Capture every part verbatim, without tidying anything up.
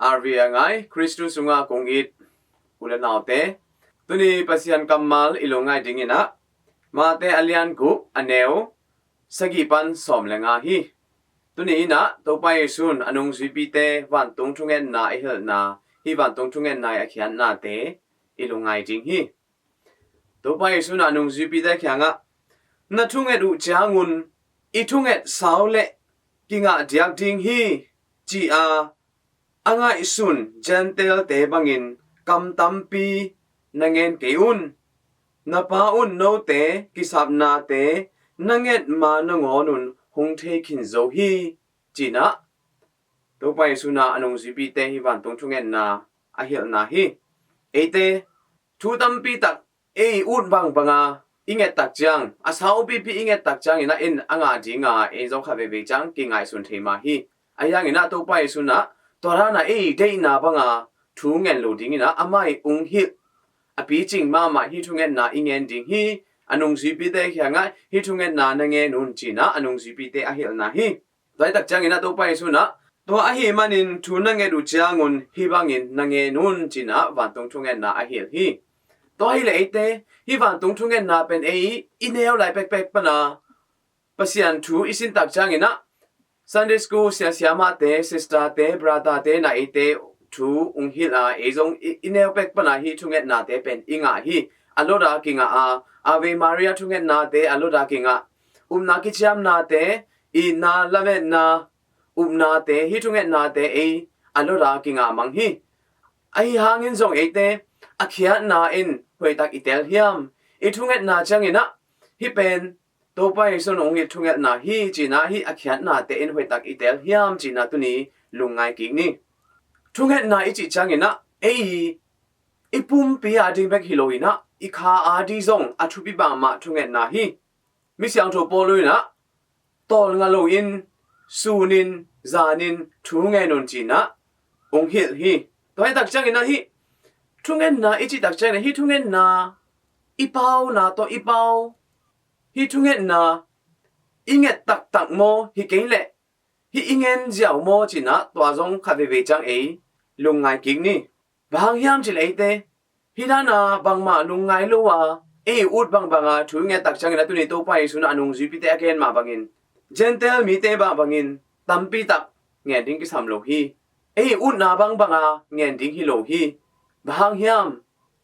R V a ngai, Khristu sungah kong it u le naute, tuni Pasian kammal i lungngai dingin ah, Mate a lian guk, a neu sagih pan sawm le nga hi. Tuni in ah Topa Jesu'n a nungzuipite vantung thungetna a hilhna, hih vantung thungetna i a khiatnate i lungngai ding hi. Topa Jesu'n a nungzuipite kiangah, na thunget uh ciangun i thunget sau le kingah diak ding hi, ci-a a ngaihsun Gentile-te bangin kam tampi na ngen kei un. Na Pa un note kisapnate na nget ma nangawn un hong thei khin zo hi, ci-in ah Topa Jesu'n a nungzuipite hih vantung thungetna a hilhna hi. Eite thu tampi tak ei ut bangbanga i nget tak ciang, a saupipi i nget tak ciangin ah en a ngah dinga ei zong khat veivei ciang kingaihsun thei mah hi. Ahi hangin ah Topa Jesu'n ah tua dan a ei deihna banga thu ngen lo dingin ah amah i ung hilh a picing mahmah hih thungetna i ngen ding hi. A nungzuipite kiangah hih thungetna na ngen un, ci-in ah a nungzuipite a hilhna hi. Tua hi tak ciangin ah Topa Jesu'n ah, tua ahih manin thu na nget uh ciangun hih bangin na ngen un, ci-in ah vantung thungetna a hilh hi. Tua hileh eite hih vantung thungetna pen ei i neu lai pekpek pana Pasian thu i sin tak ciangin ah Sunday school sia siamahte, sister-te, brother-te in ah eite thu ung hilh a, ei zong i, i neu pek pana hih thungetnate pen i ngah hi. A lot a kingah a, Ave Maria thungetnate a lot a kingah, upna kiciamnate, itna, lametna, upnate, hih thungetnate ei a lot a kingah mang hi. Ahi hangin zong eite a khiatna in hoihtak i tel hiam? I thungetna ciangin ah hih pen Topa Jesu'n hong hilh thungetna hi, ci-in ah hih a khiatnate in hoihtak i tel hiam, ci-in ah tuni lungngai kik ni. Thungetna i cih ciangin ah ei i pumpi a ding bek hi lo in ah i kha a ding zong a thupi mahmah thungetna hi. Misiangtho Paul in ah, tawlnga loin, sunin, zanin thu ngen un, ci-in ah ung hilh hi. Tua hi tak ciangin ah hih thungetna i cih tak ciangin ah hih thungetna i pauna tawh i pau, hih thungetna i nget taktak maw, hi kei leh hih i ngen ziau maw, ci-in ah tua zong khat veivei ciang ei lungngai kik ni. Bang hang hiam cih leh eite hih dan a bangmah lungngai lo a ei ut bangbanga thu i nget tak ciangin ah tuni Topa Jesu'n a nungzuipite a gen mah bangin Gentile mite mah bangin tampi tak ngen ding kisam lo hi. Ei utna bangbanga ngen ding hi lo hi. Bang hang hiam?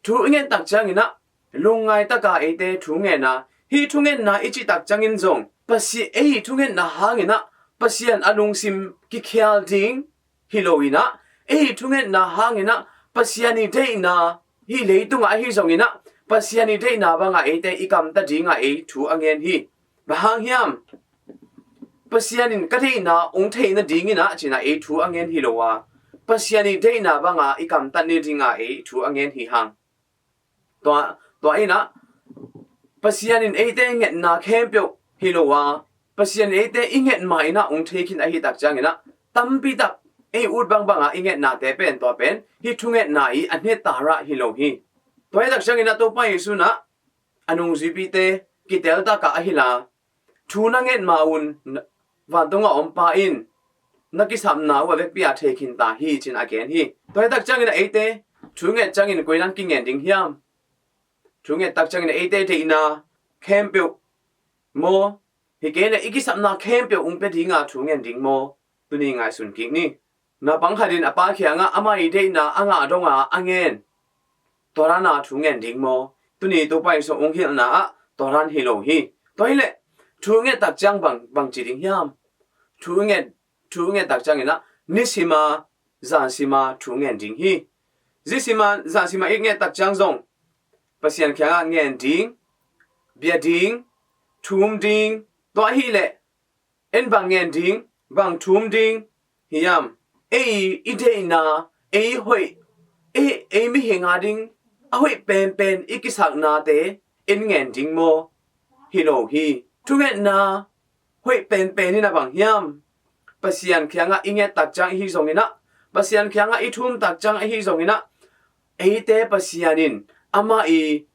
Thu i nget tak ciangin ah lungngai taka eite thu ngen a, hih thungetna i cih tak ciangin zong Pasi-, ei thungetna hangin ah Pasian a lungsim kikhial ding hi lo in ah, ei thungetna hangin ah Pasian i deihna, hih leitungah ahi zongin ah Pasian i deihna banga eite i kamta dinga ei thu a ngen hi. Bang hang hiam? Pasian in ka deihna ung theih nadingin ah, ci-in ah ei thu a ngen hi lo a, Pasian i deihna banga i kamtat nadinga ei thu a ngen hi hang. Tua, tua in ah Pasian in eite ngetna khempeuh hi lo a, Pasian in eite i nget ma in ah ung thei khin ahi tak ciangin ah tampi tak ei ut bangbanga i ngetnate pen tua pen hih thungetna i a hneta rah hi lo hi. Tua hi tak ciangin ah Topa Jesu'n ah a nungzuipite kitel taka a hilh a, thu na nget ma un, vantunga om Pa in na kisapna uh a vekpi a thei khin ta hi, ci-in a gen hi. Tua hi tak ciangin ah eite thu nget ciangin koi dan kingen ding hiam? Thu nget tak ciangin ah eite deihna khempeuh maw, hi kei leh i kisapna khempeuh ung pia dinga thu ngen ding maw? Tuni ngaihsun kik ni. Naupang khat in a pa kiangah amah i deihna a ngah donga a ngen, tua dana thu ngen ding maw? Tuni Topa Jesu'n ung hilhna ah tua dan hi lo hi. Tua hileh thu nget tak ciang bang, bang ci ding hiam? Thu nget, thu nget tak ciangin ah nisima, zansima thu ngen ding hi. Zisima, zansima i nget tak ciang zong Pasian kiangah ngen ding, bia ding, thum ding, tua hileh en bang ngen ding, bang thum ding hiam? Ei i deihna, ei hoih, ei, ei mihing a ding a hoih penpen i kisaknate en ngen ding maw? Hi lo hi. Thungetna hoih penpen in a bang hiam? Pasian kiangah i nget tak ciang ahi zongin ah, Pasian kiangah i thum tak ciang ahi zongin ah, eite Pasian in amah i,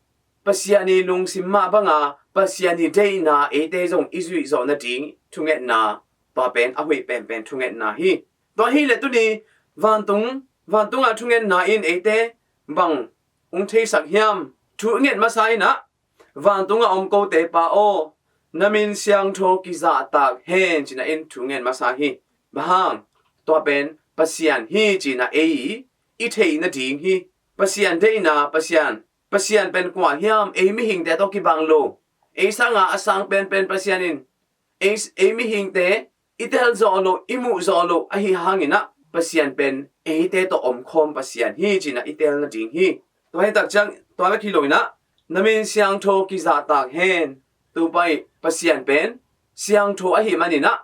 Pasian i lungsim mah banga Pasian i deihna eite zong i zuih zawh nading thungetna, tua pen a hoih penpen thungetna hi. Tua hileh tuni vantung Vantunga thungetna in eite bang ung theisak hiam? Thu nget masa inah, vantungah om kote Pa aw, na min siangtho kizahtak hen, cinah in thu nget masa hi. Bang hang? Tua pen Pasian hi cinah ei i theih nading hi. Pasian deihna, Pasian Pasian pen kua hiam? Ei mihingte tawh kibang lo. Ei sanga a sang penpen Pasian in ei, ei mihingte i tel zawh loh, i muh zawh loh ahi hanginah Pasian pen eite tawh omkhawm Pasian hi cinah i tel nading hi. Tua hi takciang tua bek hi loinah na min siangtho kizahtak hen. Tupai Pasian pen siangtho ahi maninah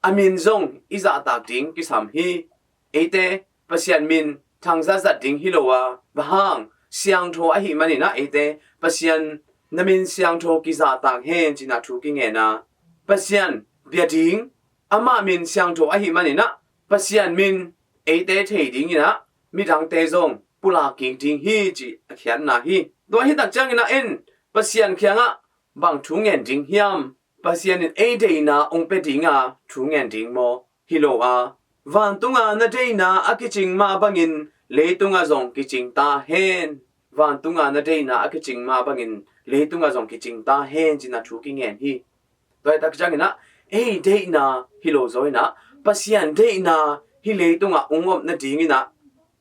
a min zong i zahtak ding kisam hi. Eite Pasian min thangzatzat ding hi lo a, bang hang? Siangtho ahi maninah eite Pasian na min siangtho kizahtak hen cinah thu kingen a, Pasian bia ding, amah min siangtho ahi maninah Pasian min eite thei dinginah midangte zong pulak kik ding hi cih a khiatna hi. Tua hi takcianginah in Pasian kiangah bang thu ngen ding hiam? Pasian in ei deihna ung pia dinga thu ngen ding maw? Hi lo a, vantunga na deihna a kicing mah bangin leitunga zong kicing ta hen. Vantunga na deihna a kicing mah bangin leitunga zong kicing ta hen cinah thu kingen hi. Tua hi takcianginah ei deihna hi lo zaw inah Pasian deihna hi leitungah ung om nadinginah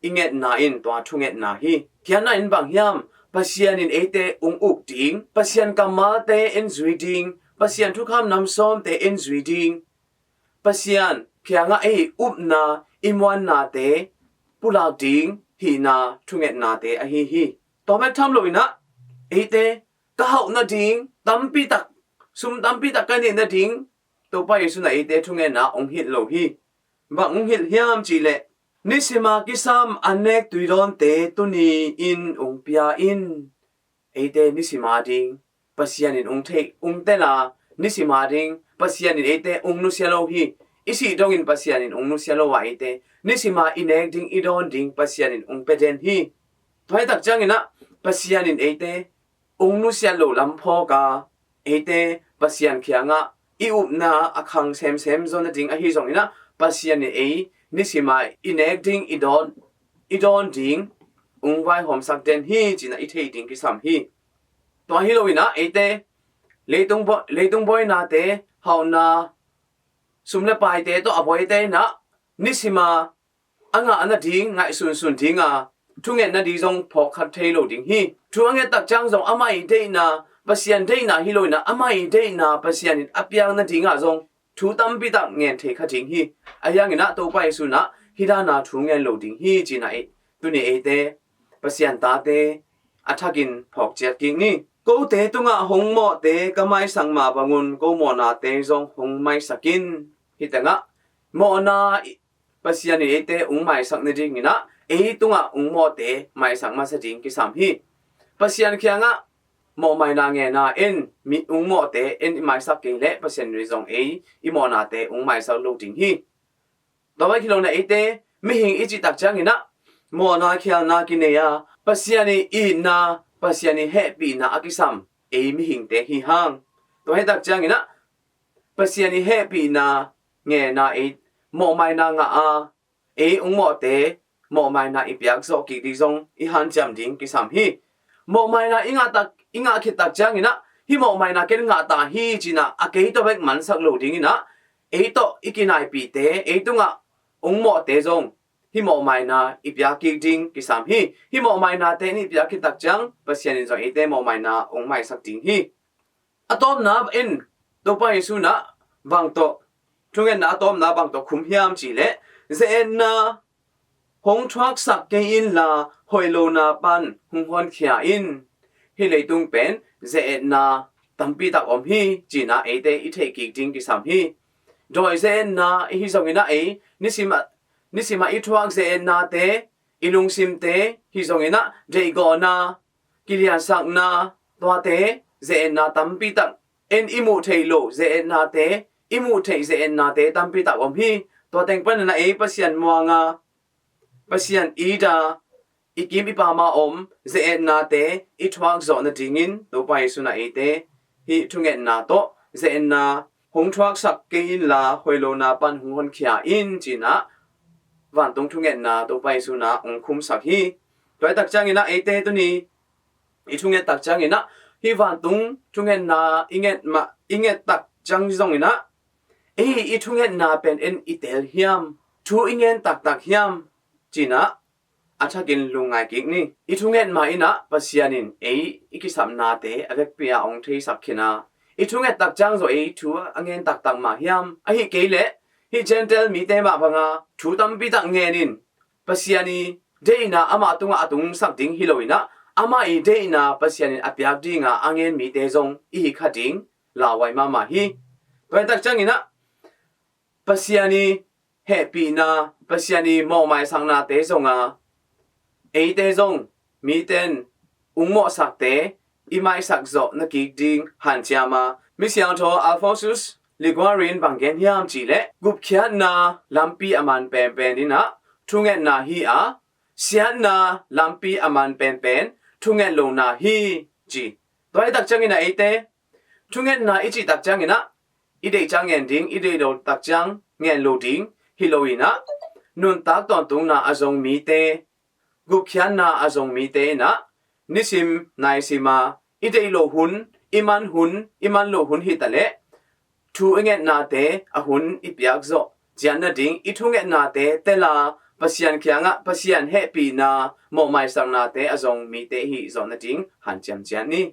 i ngetna in tua thungetna hi. Khiatna in bang hiam? Pasian in eite ung uk ding, Pasian kammalte en zui ding, Pasian thukham namsawmte en zui ding, Pasian kiangah ei upna, i muannate pulak ding hihna thungetnate ahi hi. Tua bek tham loinah eite ka hauh nading tampitak, sum tampitak ka neih nading Topa Jesu in eite thungetna ung hilh lo hi. Bang ung hilh hiam cihleh, nisima kisam an nek tuidawnte tuni-in ung pia in. Eite nisima ding Pasian in ung theih, ung tel a, nisima ding Pasian in eite ung nusia lo hi. I sih dongin Pasian in ung nusia lo a, eite nisima i nek ding, i dawn ding Pasian in ung pia den hi. Tua hi takcianginah Pasian in eite ung nusiat loh lam phawk a, eite Pasian kiangah i upna a khang semsem zaw nading ahi zonginah Pasian in ei nisima i nek ding, i dawn, i dawn ding ung vaihawmsak den hi cinah i thei ding kisam hi. Tua hi loinah eite leitung bawi, leitung bawinate, hauhna, sum le paite tawh a bawite inah nisima a ngah nading ngaihsunsun dinga thunget nading zong phawkkhat thei lo ding hi. Thu a nget takciang zong amah i deihna, Pasian deihna hi loinah amah i deihna Pasian in a piak nadingah zong thu tampitak ngen thei kha ding hi. Ahi hanginah Topa Jesu inah hih dana thu ngen lo ding hi cinah ei, tuni eite Pasian tate a thakin phawk ciat kik ni. Kote tungah hong mawhte ka maisak mah bangun ko mawhnate zong hong maisak in. Hih tengah mawhna i, Pasian in eite ung maisak nadinginah ei tungah ung mawhte maisak masa ding kisam hi. Pasian kiangah mawhmaina ngena en, mi ung mawhte en i maisak kei leh Pasian in zong ei i mawhnate ung maisak lo ding hi. Tua bek hi loinah eite mihing i cih takcianginah mawhna khialna kinei a, Pasian i itna, Pasian i hehpihna a kisam ei mihingte hi hang. Tua hi takcianginah Pasian i hehpihna ngena ei mawhmaina ngah a, ei ung mawhte mawhmaina i piak zawh kik ding zong i hanciam ding kisam hi. Mawhmaina i ngah tak, i ngah khit takcianginah hih mawhmaina ken ngah ta hi cinah a kei tawh bek mansak lo dinginah ei tawh i kinaipihte, ei tungah ung mawhte zong hih mawhmaina i piak kik ding kisam hi. Hih mawhmainate in i piak khit takciang Pasian in zong eite mawhmaina ung maisak ding hi. A tawpna in Topa Jesu inah bang tawh, thungetna a tawpna bang tawh khum hiam cihleh, ze-etna hong thuaksak kei inla hoih lona pan hong honkhia in. Hih leitung pen ze-etna tampitak om hi cinah eite i theih kik ding kisam hi. Dawi ze-etna i hi zonginah ei nisima, nisima i thuak ze-etnate, i lungsimte hi zonginah deihgawhna, kiliansakna, tuate ze-etna tampitak, en i muh theih loh ze-etnate, i muh theih ze-etnate tampitak om hi. Tua teng paninah ei Pasian muanga, Pasian ida, i kim i pama om ze-etnate i thuak zawh nadingin Topa Jesu inah eite hih thungetna tawh ze-etna hong thuaksak kei inla hoih lona pan hong honkhia in cinah vantung thungetna Topa Jesu in ah hong khumsak hi. Tua hi tak ciangin ah eite tuni i thunget tak ciangin ah hih vantung thungetna i nget mah, i nget tak ciang zongin ah ei i thungetna pen en i teel hiam, thu i ngen taktak hiam ci-in ah a thakin lungngai kik ni. I thunget ma in ah Pasian in ei i kisapnate a vekpi-a hong theisak khin a, i thunget tak ciang zaw ei thu a ngen taktak mah hiam? Ahih kei leh hih Gentile mite mah banga thu tampi tak ngen in Pasian i deihna amah tungah a tungsak ding hi lo in ah, amah i deihna Pasian in a piak dinga a ngen mite zong i hi kha ding lauhuai mahmah hi. Tua hi tak ciangin ah Pasian i hehpihna, Pasian i mawhmaisaknate zonga eite zong mite in hong mawhsakte i maisak zawh na kik ding hanciam a, Misiangtho Alphonsus Liguori in bang gen hiam cih leh, gupkhiatna lampi a man penpen in ah thungetna hi a, siatna lampi a man penpen thunget lohna hi ci. Tua hi tak ciangin ah eite thungetna i cih tak ciangin ah i deih ciang ngen ding, i deih lo tak ciang ngen lo ding hi lo in ah, nuntak tawntungna a zong mite, gupkhiatna a zong mite in ah nisim naisim a i deih lo hun, i man hun, i man lo hun hi ta leh thu i ngetnate a hun i piak zawh ciat nading, i thungetnate tel a Pasian kiangah Pasian hehpihna, mawhmaisaknate a zong mite i hih zawh nading hanciam ciat ni.